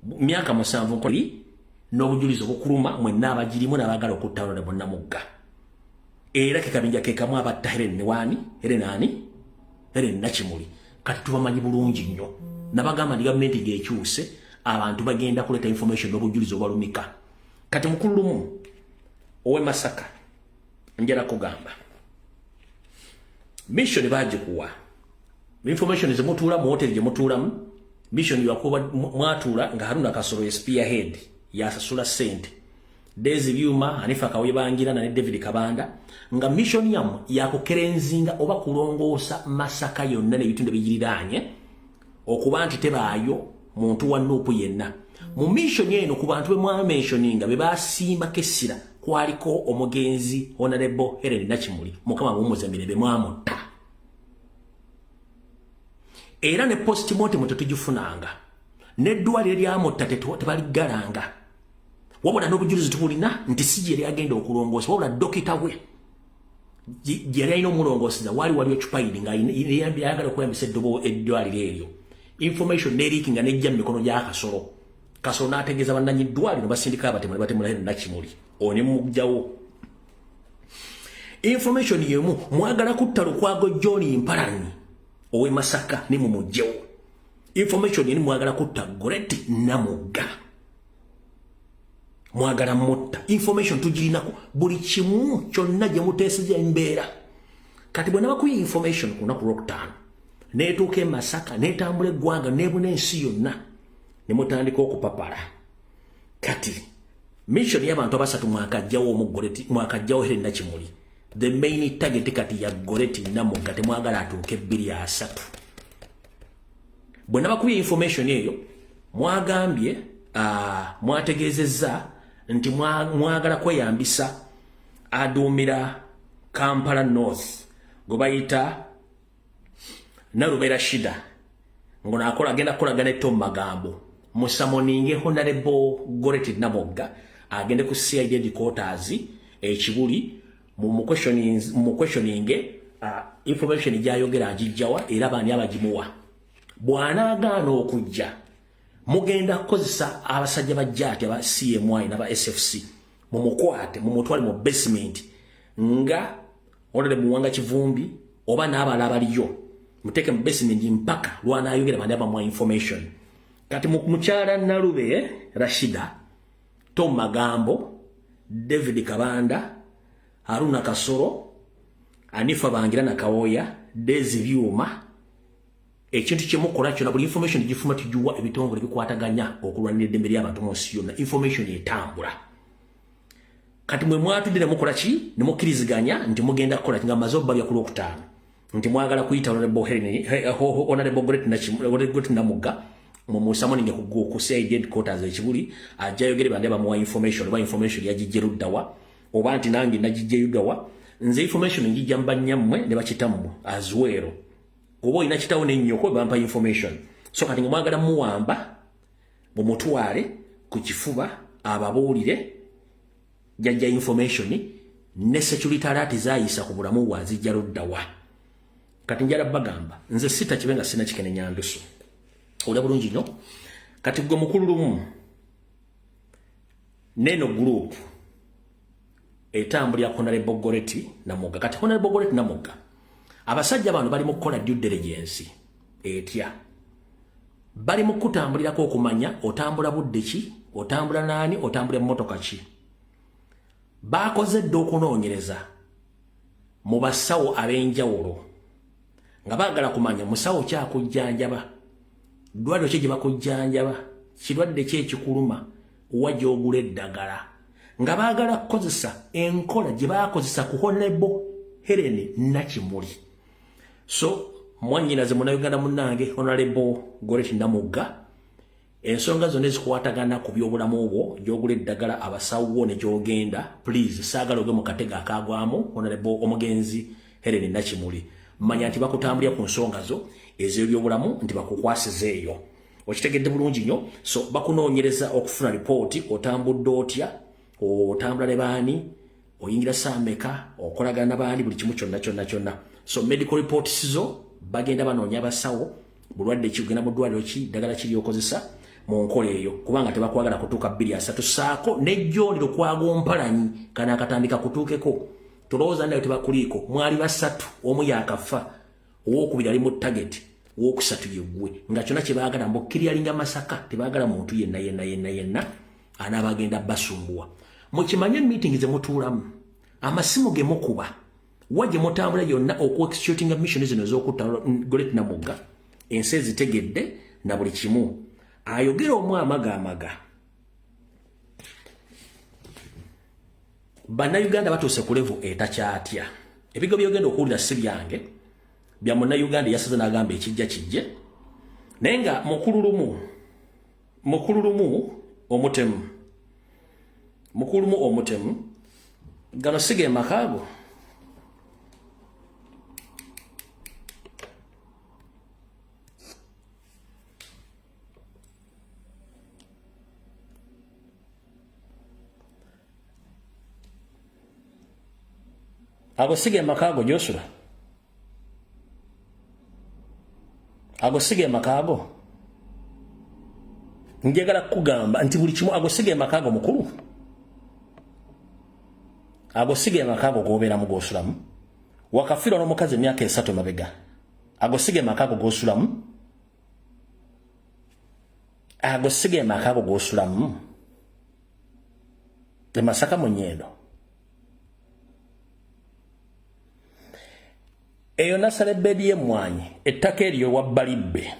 Myaka 7 nkoli n'obujulizi obukuluma mwenna abagirimu n'abaagala okutta Honorable Namugga. Era ke kabinja ke kamu abatta Helen Newani, Helen ani? Helen Nakimuli. Kati tubamanyi bulungi nnyo. Nabagamba nti gavumenti ng'ekyuse, abantu bagenda kuleeta information n'obujulizi obalumika. Kati mukulu Lumu ow'e Masaka, njala kugamba mission bagikuwa, information zemutuula mu hoteri gye mutuulamu. Mission yakuba mwatuula nga Haruna Kasolo ye spearhead, yasasula sente, Dezi Byuma, Hanifa Kawe Bangira na David Kabanda, nga mission yammwe yakucleansinga oba kulongoosa Masaka yonna n'ebitundu ebigiriraanye okuba nti tebaayo muntu wa NUP yenna. Mu mission eno, ku bantu be mwamentioninga be basimbako essira, kwaliko omugenzi Honorable Helen Nakimuli, Mukama muwummuze mirembe, mwamutta era ne postmortem tetugifunanga, n'eddwaliro lyamutta tebaliggalanga, wabula n'obujulizi tubulina nti si gye lyagenda okulongoosa, wabula dokita we gye yali alina omulongooseza waali wali occupied nga ayagala okweyambisa eddwaliro eryo. Information neleakinga nejja mu mikono gya Kasolo. Kasolo n'ategeeza bannanyi ddwaliro, basindika abatemu ne batemula Helen Nakimuli. Oyo ne mugjawo information yemu. Mwagala kutta Lukwago John Mpalanyi ow'e Masaka, ne mumugjewo information yeni. Mwagala kutta Goreti Namugga, mwagala mutta, information tugirinako buli kimu kyonna gye muteeseza embeera. Kati bwe nabakuya information ku lunaku lwokutaano, neetuuka e Masaka, netambula eggwanga, nebuna ensi yonna, ne mutandika okupapala. Kati mission y'abantu abasatu, mwakajjawo omugoleti, mwakajjawo Helen Nakimuli, the main target kati ya Goreti Namugga. Temwagala atuuke 230. Bwe nabakubye information eyo, mwagambye, mwategeezezza nti mwagala kweyambisa aduumira Kampala North gwe bayita Nalubeera Shida, ngono agenda kukolagana eto mu magambo musummoninge Honorable Goreti Namugga agende ku CID headquarters ekibuli mu questioning information gyayogera agijjawa era baani abagimuwa. Bw'anaagaana okujja, mugenda kukozesa abasajja ba JATT, aba CMI n'aba SFC, mumukwate, mumutwale mu basement nga Honorable Muwanga Kivumbi oba n'abalala abaliyo, muteeke mu basement mpaka lwanaayogera bandi abamuwa information. Kati mukyala Nalube Rashida, Tom Magambo, David Kabanda, Haruna Kasoro, Anifa Bangira Nakawoya, Dezi Byuma, ekintu kyemukola kyonna, buli information gifuma tugiwa ebitongole bikwataganya okulwanira eddembe ly'abantu mu nsi yonna. Information etambula. Kati mwe mwatudde ne mukola ki? Ne mukkiriziganya nti mugenda kukola ki nga maze obbabya ku Lwokutaano nti mwagala kuyita Honorable Goreti Namugga mumusummoninge ku CID headquarters ekibuli, ajja yogere bandi bamuwa information, oba information yagijje luddawa, oba nti nange nagijje luddawa. Nze information njijja mbannyammwe ne bakitammwe as well, oba olina kitawo nennyoko bampa information. So kati nga mwagala muwamba, mumutwale ku kifuba ababuulire jajja information ne security alert zayisa ku bulamu bwazijja luddawa. Kati njala bagamba nze sita kibe nga sina kikenenya ndusu olya bulungi nnyo. Kati gwe mukulu Lumu neno group etambulira Honorable Goreti Namugga. Kati Honorable Goreti Namugga, abasajja bano bali mu kukola due diligence etya? Bali mu kutambulirako okumanya otambula budde ki, otambula naani, otambula emmotoka ki. Bakoze dda okunoonyereza mu basawo ab'enjawulo nga baagala kumanya musawo kyakujjanjaba, ddwaliro ki gye bakujjanjaba, kirwadde ki ekikuluma, wa gy'ogula eddagala, nga baagala kukozesa enkola gye baakozesa ku Honorable Helen Nakimuli. So mwannyinaze Munnayuganda munnange Honorable Goreti Namugga, ensonga zonna ezikwatagana ku byobulamu bwo, gy'ogula eddagala, abasawo ne gy'ogenda, please, saagala ogwe mu katego akagwamu Honorable omugenzi Helen Nakimuli. Manya nti bakutambulira ku nsonga zo ez'ebyobulamu nti bakukwasiza eyo. Okitegedde bulungi nnyo? So bakunoonyereza okufuna ripooti: otambudde otya, otambula ne baani, oyingira saameka, okolagana na baani, buli kimu kyonna kyonna kyonna. So medical reports zo bagenda banoonya abasawo, bulwadde ki, ogenda mu ddwaliro ki, ddagala ki lyokozesa. Mu nkola eyo, kubanga tebakwagala kutuuka 2030 saako ne John Lukwago Mpalanyi kana akatandika kutuukeko. Tolowooza nayo tebakuliiko. Mwali basatu, omu yakafa, owokubiri ali mu target, owokusatu yeggwe, nga kyonna kye baagala mbukkiryalinga Masaka. Tebaagala muntu yenna yenna yenna yenna anaabagenda basumbuwa. Mukimanye, meeting ze mutuulamu, amasimu ge mukuba, wa gye mutambula yonna okuexecutinga mission zino ez'okutta Gorret Namugga, ensi ezitegedde na buli kimu. Ayogera omu amaga amaga. Bannayuganda batuuse ku level etakyatya. Ebigo byogenda okuwulira si byange, bya munnayuganda eyasaze n'agamba ekijja kijje. Naye nga mukulu lumu omutemu, mukulu lumu omutemu, gano si ge makaago. Ago si ge makaago gy'osula? Ago si ge makaago? Njagala kukugamba nti buli kimu, ago si ge makaago mukulu? Ago si ge makaago g'obeeramu, g'osulamu? Wakafiirwa n'omukazi emyaka 3 emabega. Ago si ge makaago g'osulamu? Ago si ge makaago g'osulamu e Masaka mu Nnyendo? Eyo nasala ebbeedi y'emmwanyi, ettaka eryo wabbalibbe,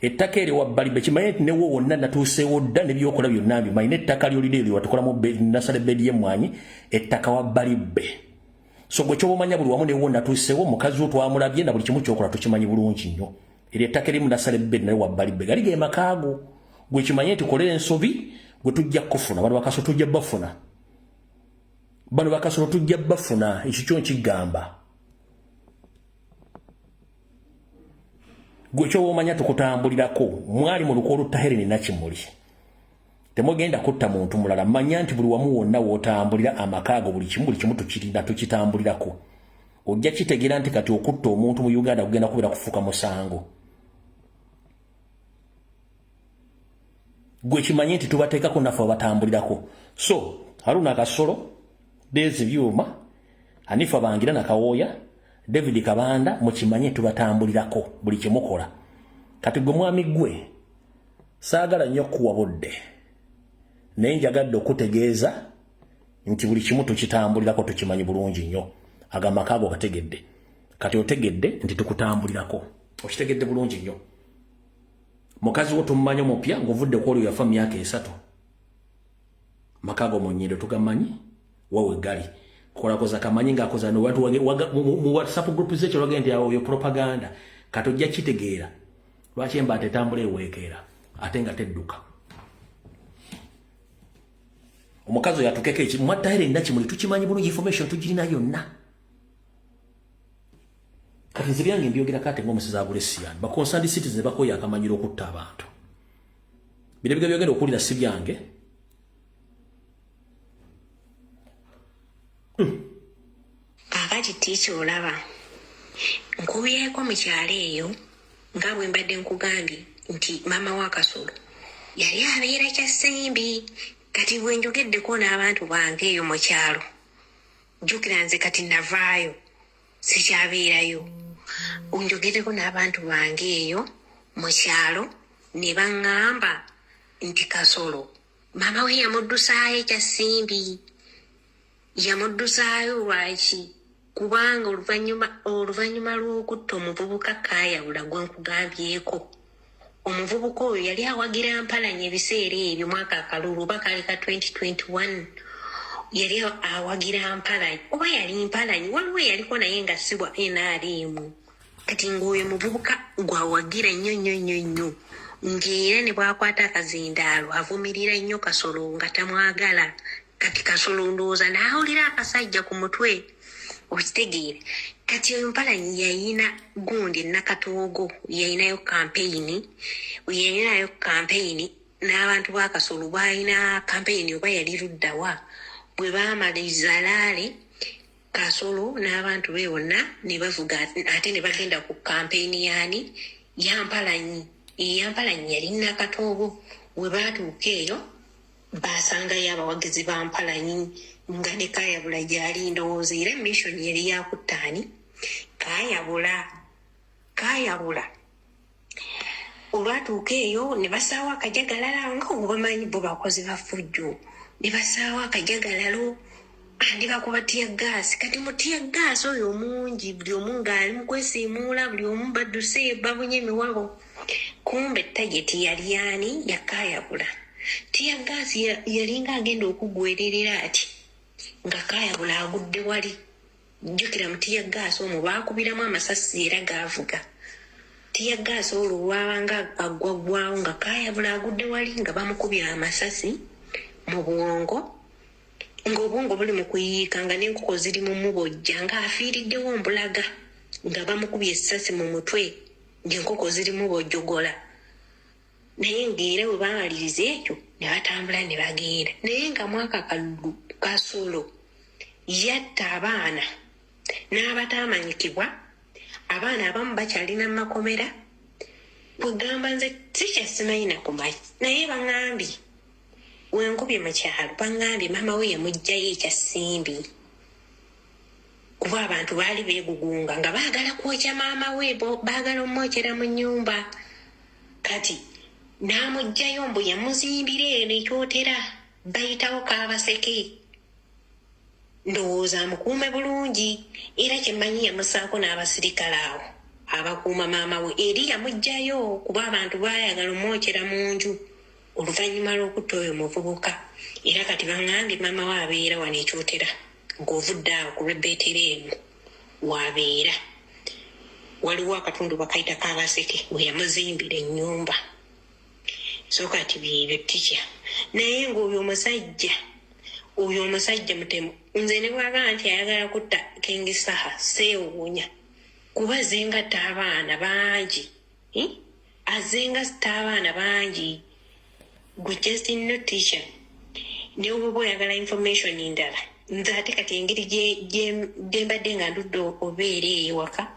ettaka eryo wabbalibbe. Kimanye nti newo wonna natuuseewo dda, nebyokola byonna mbimanyi, n'ettaka lyolina eryo watukolamu nasala ebbeedi y'emmwanyi, ettaka wabbalibbe. So gwe kyoba omanya, buli wamu newo natuuseewo, mukazi wo twamulabye, na buli kimu kyokola tukimanyi bulungi nnyo. Eryo ettaka erimu nasala ebbeedi naye wabbalibbe, gali ge makaago. Gwe kimanye nti kolera ensobi, gwe tujja kukufuna. Bano bakaso tujja bafuna, bano bakasolo tujja bafuna. Ekyo kyo nkigamba gwe kyoba omanya, tukutambulirako. Mwali mu luko olutta Helen Nakimuli, temugenda kutta muntu mulala. Manya nti buli wamu wonna wootambulira, amakaago, buli kimu, buli kimu tukirina, tukitambulirako. Ojja kitegeera nti kati okutta omuntu mu Uganda kugenda kubeera kufuuka musango. Gwe kimanye nti tubateekako naffe abatambulirako. So Haruna Kasolo, Dezi Byuma, Hanifa Bangira, Nakawooya, David Kabanda, mukimanye tubatambulirako buli kyemukola. Kati gwe mwami, gwe saagala nnyo kuwa budde, naye njagadde okutegeeza nti buli kimu tukitambulirako, tukimanyi bulungi nnyo. Agamba kaago kategedde. Kati otegedde nti tukutambulirako, okitegedde bulungi nnyo. Mukazi wo tumumanyi omupya ng'ovudde ku olwo yafa myaka 3. Makago mu Nnyindo tugamanyi, wawe gali kolakoza kamanyi ng'akoza mu WhatsApp group zekyo lwagenda nti awo yo propaganda. Kati ojja kitegeera lwaki embaata etambula eweekeera ate nga tedduka. Omukazi oyo atukeko eki mwatta Helen Nakimuli tukimanyi bulungi, information tugirina yonna. Kati nze byange mbyogerako ate ng'omusizi agula esiyani. Ba concerned citizen bakoye akamanyiro okutta abantu. Bino ebiga byogenda okuwulira si byange. Kaakati tiiki, olaba nkubyeko mu kyalo eyo, nga bwe mbadde nkugambye nti maama wa Kasolo yali abeera Kyasimbi. Kati bwe njogeddeko n'abantu bange eyo mu kyalo, jjukira nze kati navaayo, sikyabeerayo, njogeddeko n'abantu bange eyo mu kyalo ne baŋŋamba nti Kasolo maama we yamuddusaayo Ekyasimbi. Yamuddusaayo lwaki? Kubanga oluvannyuma lw'okutta omuvubuka Kaayawula gwe nkugambyeko, omuvubuka oyo yali awagira Mpalanyi ebiseera ebyo, mwaka akalulu oba kaali ka 2021, yali awagira Mpalanyi oba yali Mpalanyi, waliwo eyaliko naye nga si wa NRM. Kati ng'oyo muvubuka gwawagira nnyo nnyo nnyo nnyo, ng'era ne bw'akwata akazindaalo avumirira nnyo Kasolo nga tamwagala. Kati Kasolo ndowooza n'awulira akasajja ku mutwe, okitegeera? Kati oyo Mpalanyi yayina gundi Nakatoogo, yayinayo kampeyini, yayinayo kampeyini n'abantu ba Kasolo, balina kampeyini oba yali luddawa. Bwe baamaliriza laale, Kasolo n'abantu be bonna ne bavuga ate ne bagenda ku kampeyini yaani? Ya Mpalanyi. Eyampalanyi yali Nakatoobo. We baatuuka eyo basangayo abawagizi ba Mpalanyi nga ne Kayabula gyali. Ndowooza era mission yali yakuttaani Kayabula. Kayabula olwatuuka eyo ne basaawo akajagalala, nga obamanyi bo bakozi ba ffujjo, ne basaawo akajagalalo andi bakuba teargas. Kati mu teargas oyo omungi, buli omu ng'ali mu kwesiimuula, buli omu badduse babunye emiwabo. Kumbe target yali ani? Yakayabula. Teargas yalinga agenda okuggwererera ati nga Kayabula agudde wali. Jjukira mu teargas omwo baakubiramu amasasi era gaavuga. Teargas olwo lwabanga aggwaggwawo nga Kayabula agudde wali, nga bamukubye amasasi mu bwongo, ng'obwongo buli mu kuyiika, nga n'enkoko ziri mu mubojja, ng'afiiriddewo mbulaga, nga bamukubye essasi mu mutwe, ng'enkoko ziri mu bojjogola. Naye ng'era bwe baamaliriza ekyo ne batambula ne bagenda. Naye nga mwaka kalulu Kasolo yatta abaana n'abataamanyikibwa, abaana abamu bakyalina mu makomera. Kwegamba nze sikyasimanyi nakumanyi, naye baŋŋambye wenkubye mu kyalo, baŋŋambye maama we yamuggyayo ekyasimbi, kuba abantu baali beegugunga nga baagala kwokya maama we, baagala omwokyera mu nnyumba. Kati n'amuggyayo mbu yamuzimbira eno ekyotera bayitawo Kaabaseke, ndowooza amukuume bulungi. Era kyemmanyi yamusaako n'abasirikale awo abakuuma maama we. Eri yamuggyayo kuba abantu baayagala omwokyera mu nju oluvannyuma lw'okutta oyo muvubuka. Era kati baŋŋambye maama we abeera wano ekyotera, ng'ovudde awo ku lw'ebbeetereemu waabeera, waliwo akatundu bakayita Kaabaseke we yamuzimbira ennyumba. So kati byebyo tikya. Naye ng'oyo omusajja, oyo omusajja mutemu. Nze ne bwaba nti ayagala kutta King Saha, seewuunya, kuba azengatta abaana bangi, eh? Azengatta abaana bangi. Gwe just no teacher, ne oba oyagala information ndala, nze ate kati engeri gye mbadde nga ndudde obeera eyo waka,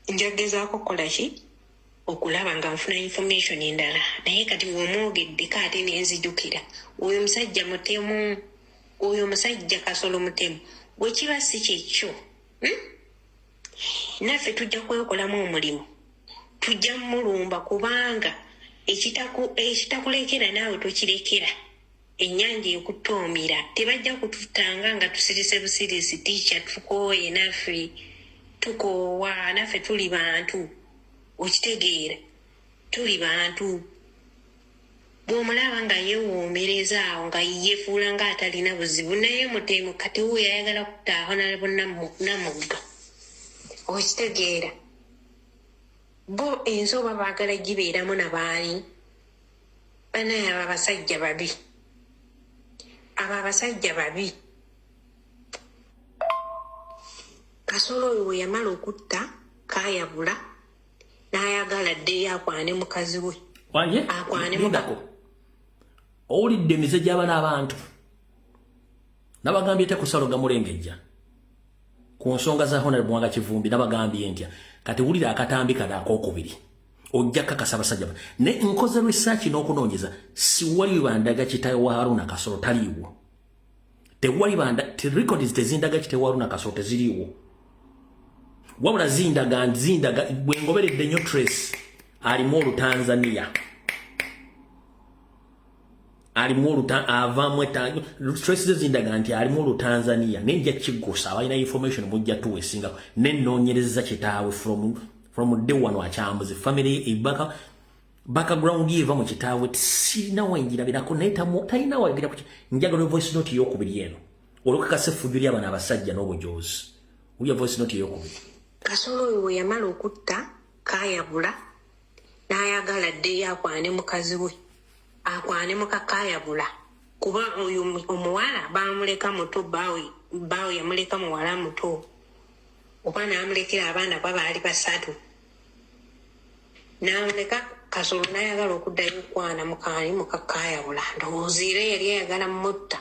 njagezaako kukola ki okulaba nga nfuna information endala. Naye kati womwogeddeko ate nenzijukira oyo omusajja mutemu, oyo omusajja Kasolo mutemu. Bwe kiba si kyekyo, Naffe tujja kwekolamu omulimu, tujja mulumba, kubanga ekitakulekera naawe tokirekera. Ennyanja ekutoomira. Tebajja kututanga nga tusirise busirisi. Tiikya, tukooye naffe, tukoowa naffe, tuli bantu, okitegeera? Tuli bantu. Bw'omulaba nga yeewoomereza awo nga yeefuula nga atalina buzibu, naye mutemu. Kati wuuyo ayagala kutta Honorable Namugga, okitegeera? Bo ensi oba baagala gibeeramu nabaani? Banaye abo abasajja babi, abo abasajja babi. Kasolo oyo bwe yamala okutta Kayabula, n'ayagala ddeyo akwane mukazi we. Wanje. Akwane. Lindako, owulidde emize gy'abana abantu. Nabagambye te kusalo gamulengejja ku nsonga za Honorable Muwanga Kivumbi. Nabagambye ntya? Kati wulira akatambi kano akokubiri, ojja kakasa abasajja ne nkoze research n'okunoonyeza, siwali bandaga kitawe wa Haruna Kasolo, taliiwo. Tewali banda te records tezindaga kitawe wa Haruna Kasolo, teziriiwo. Wabula zindaga bwe ngoberedde nnyo trace, alimu Olutanzania, alimu oluta avaamu trace ze zindaga nti alimu Olutanzania. Naye nja kiggusa, abalina information mujja tuwa esingako. Nenoonyereza kitaawe from day one wakyambuzi family ebaka background ye eva mu kitaawe, sirina wenjirabirako, naye talina wagira ku. Njagala voice note eyokubiri eno olwokakasa effujjo ly'abano abasajja n'obujoozi. Wulya voice note eyokubiri. Kasolo oyo bwe yamala okutta Kayabula, n'ayagala ddeyo akwane mukazi we, akwane muka Kayabula, kuba oyo omuwala baamuleka muto, bbaawe yamuleka muwala muto, oba n'amulekera abaana ba baali basatu, n'amuleka. Kasolo n'ayagala okuddayo okwana mukaani muka Kayabula. Ndowooza era yali ayagala mutta,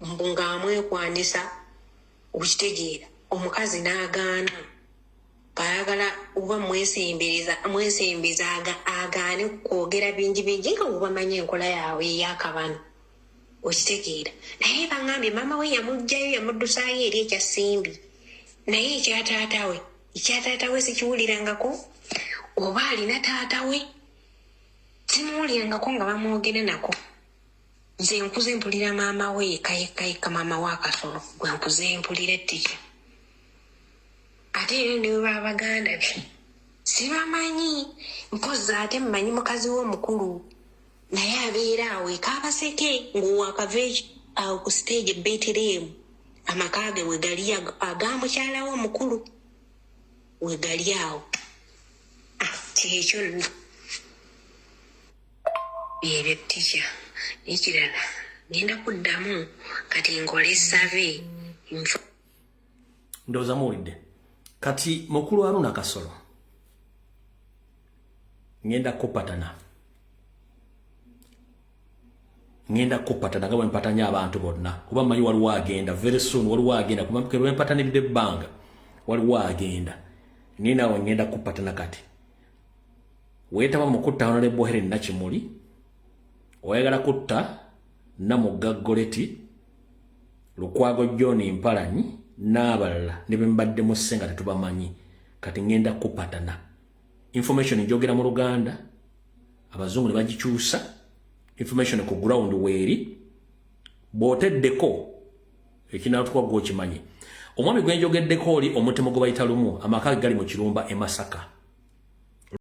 mbu ng'amwekwanisa, okitegeera? Omukazi n'agaana. Ayagala oba mwesembereza mwesembeza agaane kwogera bingi bingi nga bwebamanyi enkola yaabwe ey'akabano, okitegeera? Naye baŋambye maama we yamuggyayo, yamuddusaayo eri ekya Simbi, naye ekyataata we, ekyataata we sikiwulirangako. Oba alina taata we, simuwulirangako nga bamwogera nako. Nze nkuze mpulira maama we yekka yekka yekka, maama wa Kasolo gwe nkuze mpulira ttiki. Ate era ne bwe baba baganda be sibamanyi. Mpozi ate mmanyi mukazi we omukulu, naye abeera awo ekaabaseke ng'owakava awo ku siteegi e Beetereemu, amaka ge we gali, aga mukyala we omukulu we gali awo. Ah, kyekyo nno ebyo ttikya. N'ekirala ngenda kuddamu kati nkole save. Ndowooza muwulidde. Kati mukulu Haruna Kasolo, ngenda kupatana, ngenda kupatana nga bwe mpatanya abantu bonna, kuba mmanyi waliwo agenda very soon, waliwo agenda, kuba bwe mpatanidde ebbanga waliwo agenda, naye naawe ngenda kupatana. Kati weetaba mu kutta Honorable Helen Nakimuli, oyagala kutta Namugga Goleti, Lukwago John Mpalanyi n'abalala ne bembadde mu ssenga tetubamanyi. Kati ngenda kupatana. Information njogera mu Luganda, abazungu ne bagikyusa. Information ku ground weeri, bw'oteddeko ekinatuka gw'okimanyi. Omwami gwe njogeddeko oli omutemo gwe bayita Lumu, amaka ge gali mu Kirumba e Masaka.